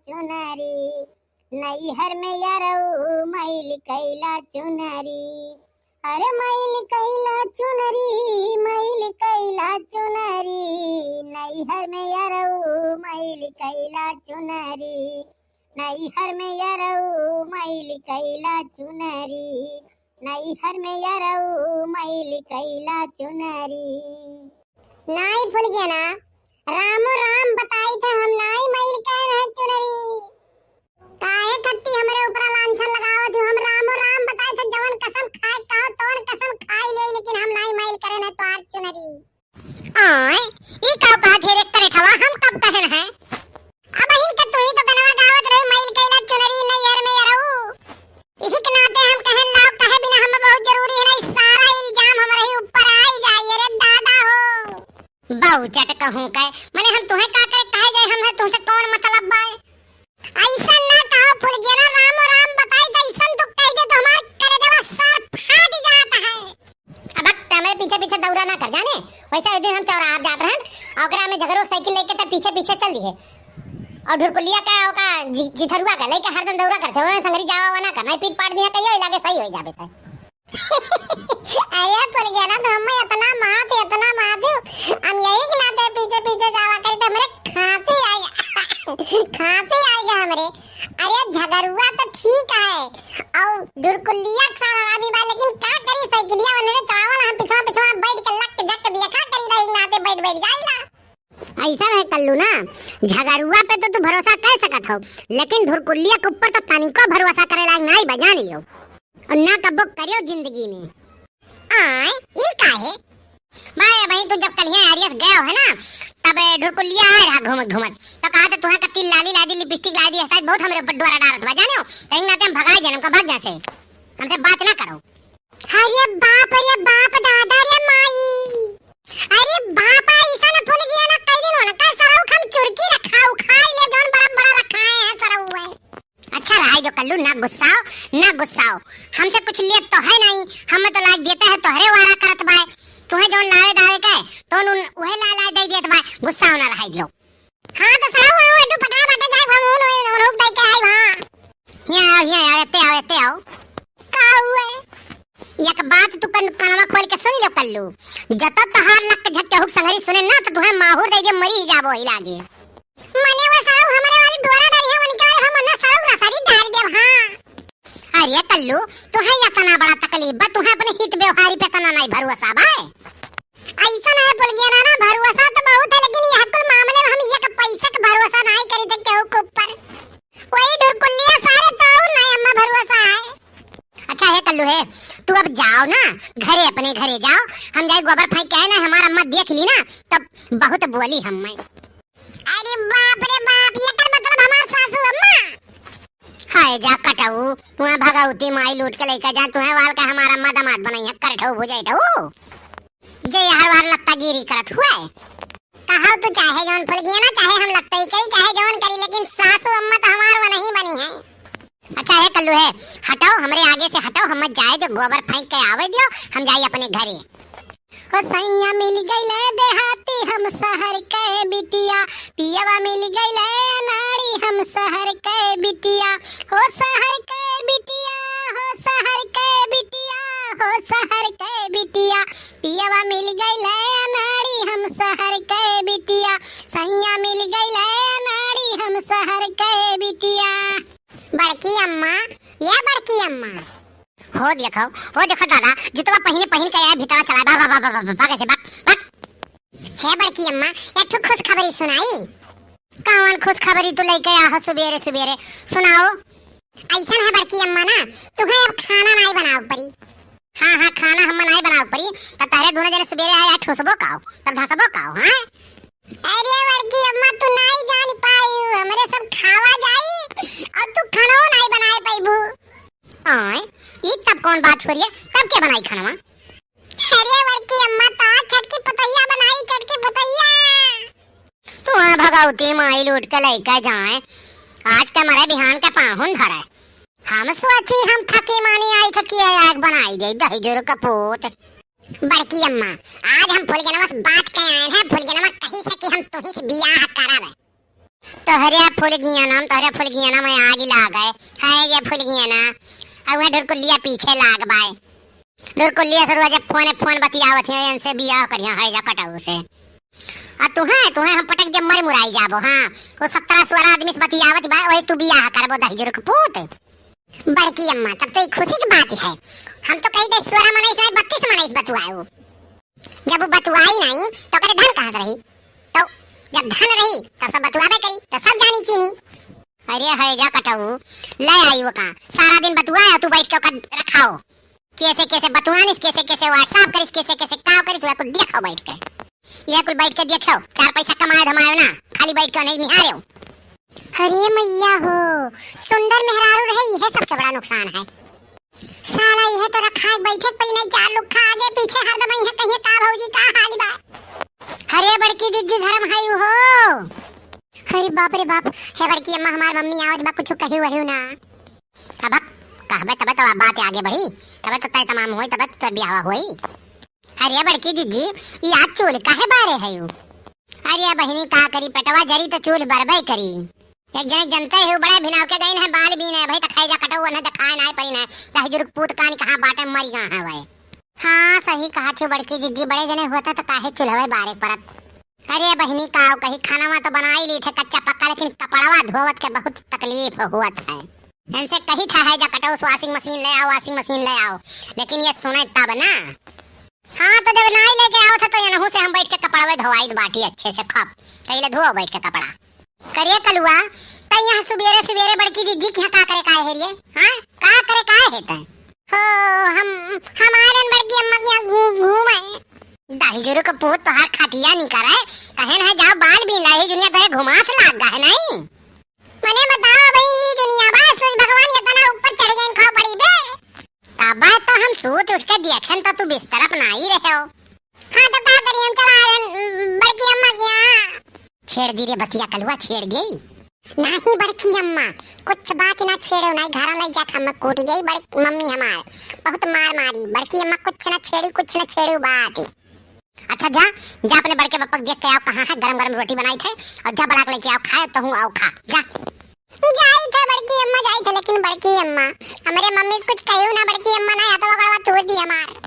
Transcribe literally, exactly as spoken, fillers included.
चुनरी, नैहर में यारऊ मैल कैला चुनरी। अरे मैल कैला चुनरी, मैल कैला चुनरी, नैहर में यारऊ मैल कैला चुनरी, नैहर में यारऊ मैल कैला चुनरी, नैहर में यारऊ मैल कैला चुनरी। नाई फुलगेना, रामो राम बताई थे हम, नाई मैल कैन है चुनरी। काहे खत्ती हमरे ऊपर लांछन लगावत हो? हम रामो राम बताई थे, जवन कसम खाए कहो तवन कसम खाई ले, लेकिन हम नाई मैल करे न तोहार चुनरी। आय, ई का कहत हे रे करेठवा, हम कब कहन है? अब इनके तू ही तो गनवा गावत रहे, मैल कैला चुनरी नैहर में यारऊ। इही के नाते हम कहन लाओ, कहे बिना हम बहुत जरूरी है ना, ई सारा इल्जाम हमरे ही ऊपर आई जाए रे दादा हो। बहु चट कहूँ के, मने हम तुहे का करे कहे जाए, हम है तुहसे कौन मतलब बाय? ऐसा ना कहो फुलगेना, रामो राम बताई तो ऐसा तू कह दे तो हमार करेजवा सर फाट जाता है। अब हट, हमरे पीछे पीछे दौरा ना कर जाने, वैसा एक दिन हम चौराहा जात रहन, और ओकरा में झगड़ो साइकिल लेके त पीछे पीछे चल दिए, और ढुरकुलिया का ओका जि-, जिठरुआ का लेके हरदम दौरा करते हुए संगरी जावा वावा ना करना, पीट पाट दिया कहियो इलाके सही हो जाबे तय। अरे फुलगेना तो हमें इतना मात, इतना मात, हम यही के नाते पीछे पीछे जावा करी तो हमरे खांसी आई, खांसी आई गया हमरे। अरे झगरुआ तो ठीक है, और ढुरकुलिया के साथ आदमी बा, लेकिन का करी साइकिलिया वाले रे चावल हम पिछवा पिछवा बैठ के लक झक दिया, का करी रही नाते बैठ बैठ जाइला। ऐसा है कल्लू ना, झगरुआ पे तो तू भरोसा कर सकत हो, लेकिन ढुरकुलिया के ऊपर तो तनिको भरोसा करे लायक नाई बा, जान लियो। और ना कबो करियो जिंदगी में। आय, ई काहे? भाई, भाई, तू जब कलिया आरियस गया है ना, तब ढुरकुलिया आए रहा घूमत घूमत, तो कहा तो तुहे का तिल लाली ला दी, लिपस्टिक ला दी, ऐसा बहुत हमरे ऊपर डोरा डालत बा, जाने हो? तो इन नाते हम भगाई देन, हमका भाग जा से, हमसे बात ना करो। अरे बाप रे बाप, दादा रे माई, अरे बाप, ऐसा ना फुलगेना, कई दिन होना का सरऊ हम चुरकी रखा, उखाड़ ले, जौन बड़ा बड़ा रखाए हैं सरऊ है। अच्छा रहाई जो कल्लू, ना गुस्साओ, ना गुस्साओ, हमसे कुछ लेत तो है नहीं, हम तो लाग देते हैं तोहरे वारा करत बाय, तुहे जौन लावे दावे के, तो उन, उहे ला ला दे देत बाय, गुस्साओ ना रहाई जो। हाँ तो सरऊ, वो, वो दुपट्टा बाटे जाए, हम उन, उन, उन, उन दे के आई वहाँ। हियाँ आओ, हियाँ आओ, एते आओ, एते आओ। का हुए? एक बात तू कन-, कनवा खोल के सुन लो कल्लू। जत तहार लक झक केहू संगरी सुने ना, तो तुहे माहूर दे दे, मरी ही जाबो ही लागे। मने वो सरऊ हमरे वाली डोरा डरी है, उनके वाले हम उन्हें सरऊ रसरी डाल देब, हाँ। अरे कल्लू, तुहे इतना बड़ा तकलीफ बा, तुहे अपने हित व्यवहारी पे इतना नहीं भरोसा बा। ऐसा ना है फुलगेना ना, भरोसा तो बहुत है, लेकिन यह कुल मामले में हम एक पैसा का भरोसा नहीं करी थे केहू के ऊपर। वही ढुरकुलिया सारे तो और नहीं अम्मा भरोसा है। अच्छा है कल्लू है, तू अब जाओ ना, घरे अपने घरे जाओ, हम जाए गोबर फेंक के आए ना, हमार अम्मा देख ली ना, तब बहुत बोली हम मैं। अरे बाप रे बाप, एकर मतलब हमार सासू अम्मा। हाय जा कटऊ, तुहे भगवती माई लूट के लइका जा, तुहे वाल के हमार अम्मा दामाद बनाई है, करठऊ भुजाइठऊ। जे हर बार लत्तागिरी करत हुए। कहो तू चाहे जौन फुलगेना, चाहे हम लत्तई करी, चाहे जौन करी, लेकिन सासू अम्मा तो हमार वो नहीं बनी है। अच्छा है कल्लू है, हटाओ, हमरे आगे से हटाओ, हम मत जाए, जो गोबर फेंक के आवे दियो, हम जाई अपने घरे। हो सैया मिल गइले देहाती हम शहर के बिटिया, पियवा मिल गइले अनाड़ी हम शहर के बिटिया, हो शहर के बिटिया, हो शहर के बिटिया, हो शहर के बिटिया, पियवा मिल गइले अनाड़ी हम शहर के बिटिया, सैया मिल गइले अनाड़ी हम शहर के बिटिया। बड़की अम्मा, ये बड़की अम्मा। हो देखो, हो देखो दादा, जुतवा पहिने पहिन के आया भीतरा चला, भाग, भाग, भाग, भाग, भाग, भाग, ऐसे भाग, भाग। हे बड़की अम्मा, एक ठो खुशखबरी सुनाई। कौन खुशखबरी तू लेके आ हो सुबेरे सुबेरे? सुनाओ। ऐसन है बड़की अम्मा ना, तुहे अब खाना नाई बनावे पड़ी। हाँ, हाँ, खाना हम नाई बनावे पड़ी, तब तहरे दोनों जने सुबेरे आए, आए ठोसबो काओ, तब धसबो काओ, हाँ? अरे बड़की अम्मा, तू नाई जान पाई, हमरे सब खावा जाई और तू खाना नाई बनाए पाईबू। आय, ई तब कौन बात हो रही है? तब के बनाई खानवा? अरे बड़की अम्मा, तो आज छटकी पुतैया बनाई, छटकी पुतैया। तू हाँ भगवती माई लूट के लइका जाए, आज के मरे बिहान के पाहुन धरे। हम सोची हम थकी मानी आई थकी है, आग बनाई दे दही जोर कपूत। बड़की अम्मा, आज हम फुलगेनवा से बात के आए हैं, फुलगेनवा कही से कि हम तुही से बियाह करब। तोहरे फुलगियाना, तोहरे फुलगियाना में आगि लागे है, ये फुलगियाना। अउहे ढुरकुलिया पीछे लाग बाय। ढुरकुलिया से रोज फोन, फोन बतियावत है, इनसे बियाह करिया है जा कटऊ से। आ तुहे, तुहे हम पटक जब मर मुराई जाबो, हाँ। वो सत्रह सोरह आदमी से बतियावत बा, वही तू बियाह करबो दहिजुर के पूत। बड़की अम्मा, तब तो ई खुशी की बात है। हम तो कही दे सोरह मनई से बत्तीस मनई से बतुआए। जब वो बतुआई नहीं, तो ओकरे धन कहाँ से रही? तो जब धन रही, तब सब बतुआबे करी, तो सब जानी चीनी। अरे है जा कटऊ, ले आई वो का, सारा दिन बतुआया तू बैठ के ओकर रखाओ। कैसे कैसे बतुआनिस, कैसे कैसे WhatsApp करिस, कैसे कैसे काव करिस, वह कुल देखो बैठ के। यह कुल बैठ के देखो, चार पैसा कमायो धमायो ना, खाली बैठ के नहीं निहारो। अरे मैया हो, सुंदर मेहरारू रहे, यह सबसे बड़ा नुकसान है। साला यह तो रखा है, बैठे के पड़ी नहीं, चार लोग खा आगे पीछे हरदम यह कहिए का भौजी का हाल बा। अरे बड़की जिज्जी धर्म है हो। अरे बाप रे बाप, हे बड़की अम्मा हमार मम्मी आवत बा, कुछ कही वही ना। अब कहबे तबे तो बात आगे बढ़ी, तबे तो तय तमाम होई, तबे तो तोर बियाह होई। अरे बड़की जिज्जी, ई आज चूल काहे बारे है यू? अरे बहिनी का करी, पेटवा जरी तो चूल बरबे करी। एक जने जनते है, बड़े भिनाव के गइन है बाल बीने, भाई तक है जा कटऊ, उन्हें देखाए नाय परी ना, दहिजुर के पूत कान कहाँ बाटे मरी गया है वह। हाँ सही कहा थी बड़की जिज्जी, बड़े जने होता तो काहे चूल्हवे बारे परत। अरे बहिनी का कही, खाना तो बनाई ली थे कच्चा पक्का, लेकिन कपड़वा धोवत के बहुत तकलीफ होत है। इनसे कही था है जा कटऊ से washing machine ले आओ, washing machine ले आओ, लेकिन ये सुने तब ना। हाँ तो जब नाई लेके आओ था तो यनहू से हम बैठ के कपड़वे धोवाई बाटी अच्छे से खप। कहिले धो बैठ के कपड़ा। करे कलुआ, तै यहाँ सुबेरे सुबेरे बड़की जिज्जी के यहाँ का करे काहे है रे? हाँ, का करे काहे है तै? हो, हम, हमारे न बड़की अम्मा के यहाँ घू-, घूमे। दहिजुर के पूत तोहार खटिया नहीं करे, कहे न है जाओ बाल बीन ला, ही दुनिया तोहे घुमास लाग गा है नहीं। मने बताओ भाई, ई दुनिया बा, सूरज भगवान इतना ऊपर चढ़ गए, खा पड़ी बे। अब तो हम सूत उठ के देखन तो तू बिस्तर अपना ही रहे हो। हाँ तो का करी, हम चला आयन बड़की अम्मा के यहाँ। छेड़ दी रे बतिया कलुआ, छेड़ दी। नहीं बड़की अम्मा, कुछ बात ना छेड़ो, नहीं घर ले जाके हम कूट दे बड़ मम्मी हमार, बहुत मार मारी। बड़की अम्मा कुछ ना छेड़ी, कुछ ना छेड़ू बात। अच्छा जा, जा अपने बड़के पप्पा के देख के आओ कहाँ है, गरम गरम रोटी बनाई थे, और जा बलाक लेके आओ खाए, तहूँ आओ खा, जा। जाई थे बड़की अम्मा, जाई थे, लेकिन बड़की अम्मा, हमरे मम्मी से कुछ कहियो ना बड़की अम्मा, ना या तो वगड़वा तोड़ दी हमार।